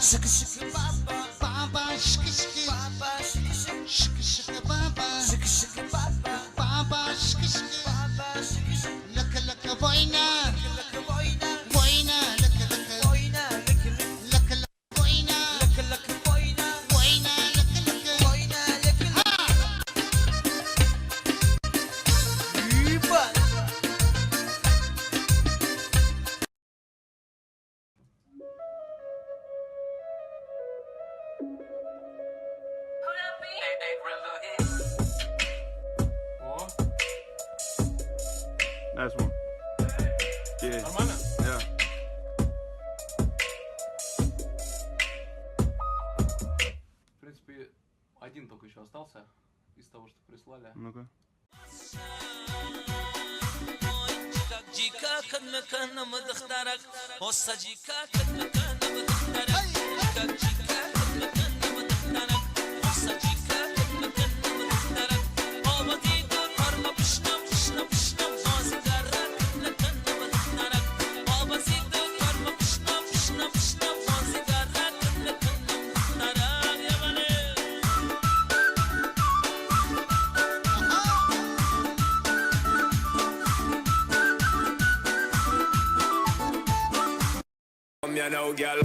Шика шика баба, баба шика шика, баба шика шика, шика шика баба, шика шика баба, баба шика шика, баба шика шика. Лака лака война, лака война, война, лака лака, война, лака лака, лака война, лака лака война, война, лака лака, война, лака лака. Ебать! О, Nice one. Yeah. Нормально? Yeah. В принципе, один только еще остался из того, что прислали. Ну-ка. You know, girl.